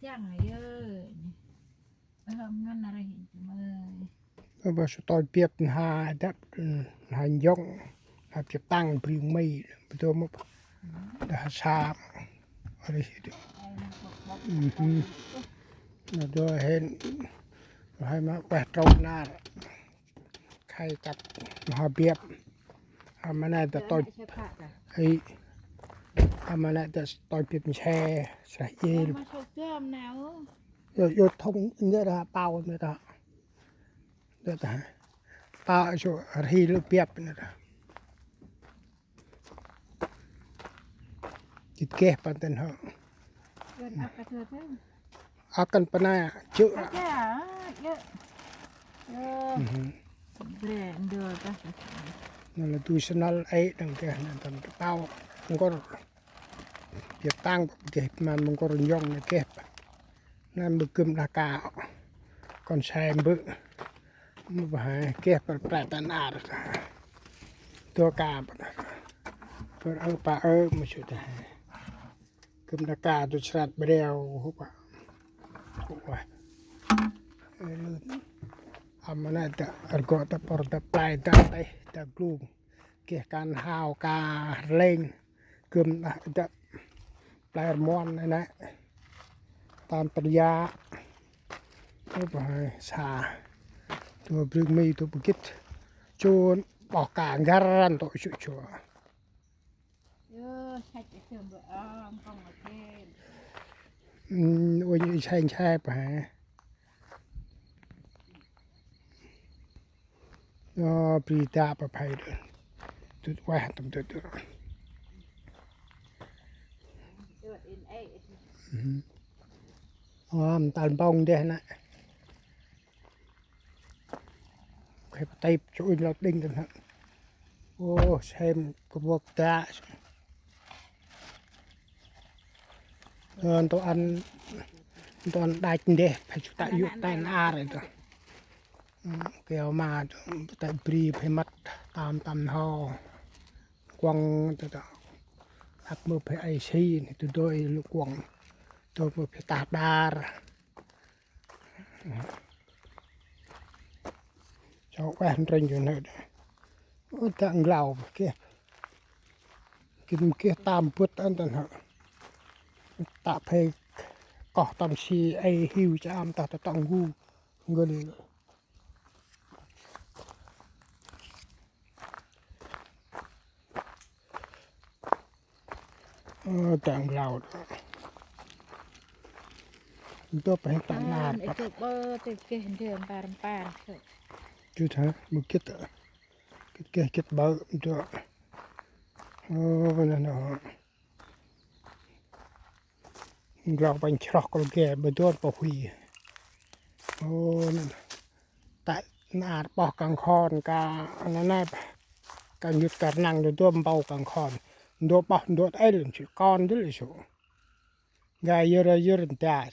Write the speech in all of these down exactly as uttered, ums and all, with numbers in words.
Chăng yơ. Ơ, hôm ngăn ở đây, em ơi. Ơ, ba su tôi biêp nha, dăp, nha njŏng, nha biêp tăng, bring mi, bơtô mŭp, dah sa, ở đây. Ơ, nó bộc bộc. Mhm. Nó đưa hên, hai ma ueh trâu nar. Khay chăt mha biêp. Ama nê ta tôi. Ơ, ama nê ta tôi biêp nse, sreh il. Yo, yo thong nê ta pao nê ta. Nê ta. Pao su rhi lu biêp nê ta. Gĭt geh păng tên hŏ. Akan păng nê chữ. Mhm. Nê la du snăl ê đăng geh nê tâm ta pao ngor. Biêp tăng geh ma mngor njŏng nê geh. Nê mơ gŭm đah ka. Kon se mbơ̆. Mơ ba geh păng prăp ta nar. Dua ka. Păng ơ pa ơ mơ su ta. Gŭm đah ka du srăt breo hŭp. Hŭp. Ama nê ta rgŏ ta pôr ta play ta têh ta glung. Geh kan hao ka rlêng. Gŭm đah ta play rmon nê nê. Tam tria. Hŭp hai sa. Dua bring mi dua bơgĭt. Chun boh ka ngăn răn tŏ su chua. Yo, sạch cái trường bữa ong, không có thêm. Ui, sanh sanh pa. Yo, bri đă pa phai đơ. Tŭt ueh tâm tŭt. Tŭt in ê. Mhm. Ơ, mtal bông đeh nê. Khay pa têp, chu ŭnh lŏ đĭng đah nê. Ô, sem kơ vơk ta. Ơ, ntu ăn, ntu ăn đach ndeh, phê chu ta yŭk ta nar ê ta. Keo ma, ta bri phê mât, tam tam ho. Kuŏng ta ta. Ăp mơ phê ai si, nê tu dôi lu kuŏng. Dôi mơ phê tah đar. Chau ueh ndrênh yơ nơh. Ơ, ta nglau keh. Gĭt keh tam bŭt ăn ta nơh. Ta phê koh tâm si ê hiu cham ta ta tŏng gu. Ngân. Ơ, ta nglau. Ntu pa hên ta nar. Ơ, pa. Itu bơ, tu keh ndê mpar mpar, tu. Gĭt hă, mơ gĭt. Gĭt keh gĭt bơ, ntu. Ơ, nê nê. Nglau păng chroh kol ge, bơ dôr pa hui. Ơ, nê nê. Ta nar boh kăng khon ka, nê nê, ka nhŭt ka rnăng dô dô mpâu kăng khon. Dô boh, dô ê lĕ, su kon dô lĕ su. Ga yơr yơr nta.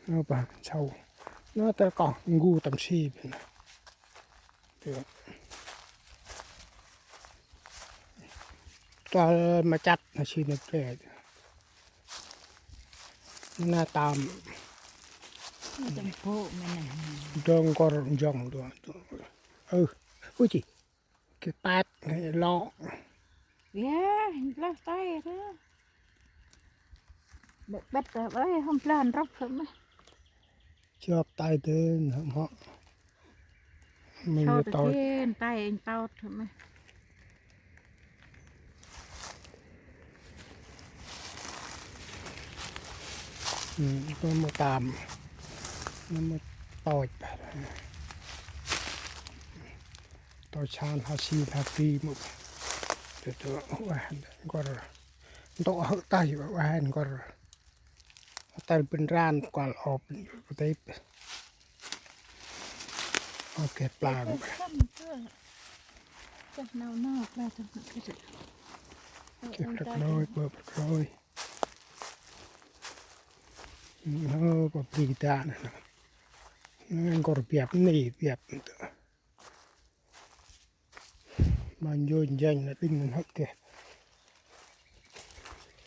Nô pa, sau. Nô ta koh ngu tâm si. Tuăl ma chăt na si na pre. Na tam. Tam pô mê nê. Dong kor jong dong. Ơ, ui chi. Kê pet, kê lŏ. Ya, hên blah tay rơ. Bĕ, bĕ, bĕ, hên blah nrŏp rơ mê. Chop tay tê, nơh mŏ. Mê. Chau tê tôt. Kê, tay hên tôt rơ mê. Ơ, tơ mơ tam. Nơh mơ tôt. Tôt san ha si ha pi mơ. Tơ tơ, ueh, gor. Ntŭk hơ̆ tah, ueh, gor. Tal bân ran kuăl ôp, tip. Ôk, plang. Kê plăk lôi, bơ plăk lôi. Nô, bơ bri đă nê. Nê, gor biăp ni, biăp. Ma njô njêng na đĭng nơh kê.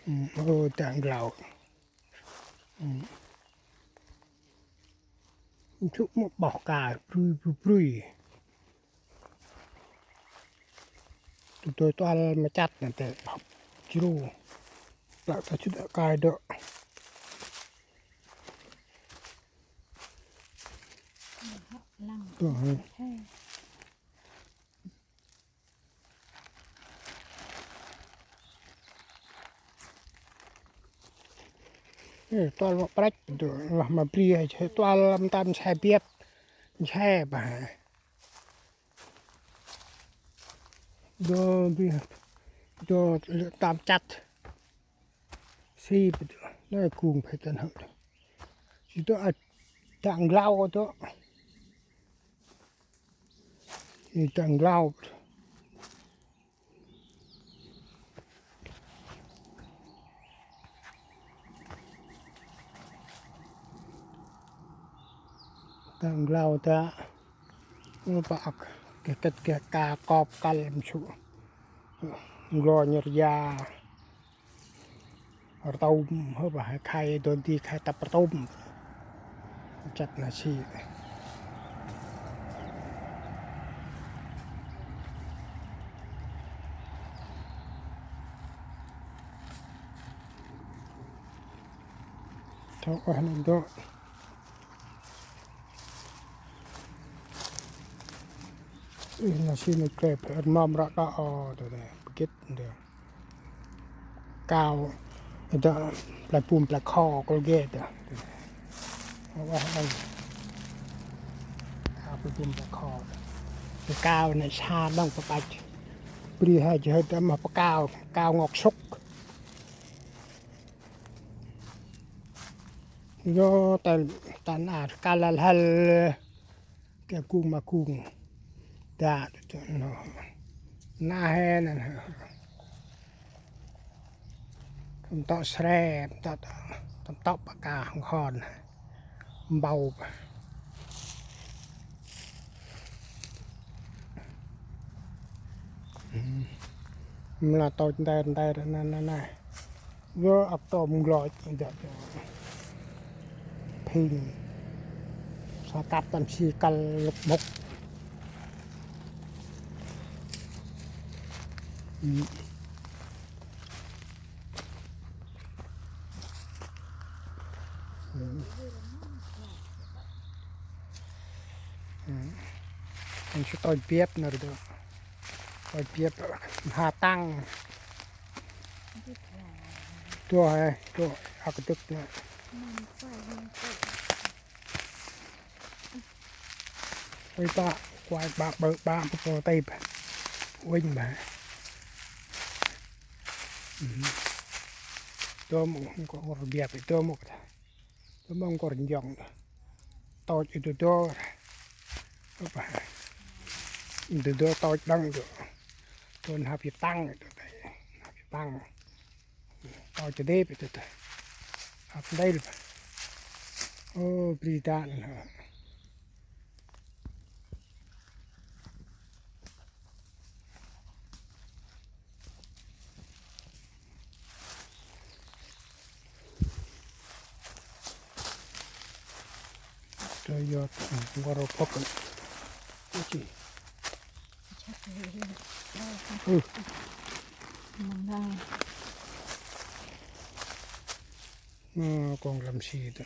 Ô, ta nglao. Chuk mô boh ka brui brui brui. Tu tu tual ma chăt nê tê. Jru. Plak ta chut kai dŏ. Lăng. Tu, hê. Ê, tual ma prăch, dô, lah ma bri, hê, tual ma tâm nse biăp, nse bah. Dô, bri, dô, tâm chăt. Si, bri, nê kung phê tân hơ. Si dô, a, ta nglao dô. Si ta nglao. Ta nglao ta. Ơ, pa ak, geh kĭt geh ka kop kăl msu. Nglo nyer ya. Rtôm, hơ, pa khai dôn ti khai tăp rtôm. Chăt na si. Thâo ueh nê dô. Ih, na si nê krêp rmâm ră đă o, dô dê, bgĭt dô. Kao, dô, play pum play kho, Colgate dô. Ueh đŏng. Kao play pum play kho. Kao nê sa đŏng pa băch. Bri hê jêh dô ma pa kao, kao ngok sŭk. Dô, tal, tal ar, kal lal hal. Ke kung ma kung. Da, no. Na he na. Tâm tŏ sre, tâm tŏ, tâm tŏ pa ka hŏng hon. Mbau. Mla tôch nter nter na na na. Yơ ăp tôm ngloch dơ. Phing. Sa kăp tâm si kăl lŭk mŭk. Anh sẽ tôi biết nữa đó. Tôi biết hà tăng. Tua he, tua, aku tuk na. Ôi ba, kuai ba, bơ ba, bơ bơ tay ba. Uinh ba. Tua mô, ko ur biap, tua mô. Tua mô ko njong. Tôch ê dô dô. Ơ ba. Ê dô dô tôch đăng dô. Tua hap yê tăng dô tay. Hap yê tăng. Tôch ê dê bê tơ tơ. Hap ndêl ba. Ô, bri đa nê hă. Tơ yot, ngor pok. Uchi. Ơ. Nô, kong lam si tơ.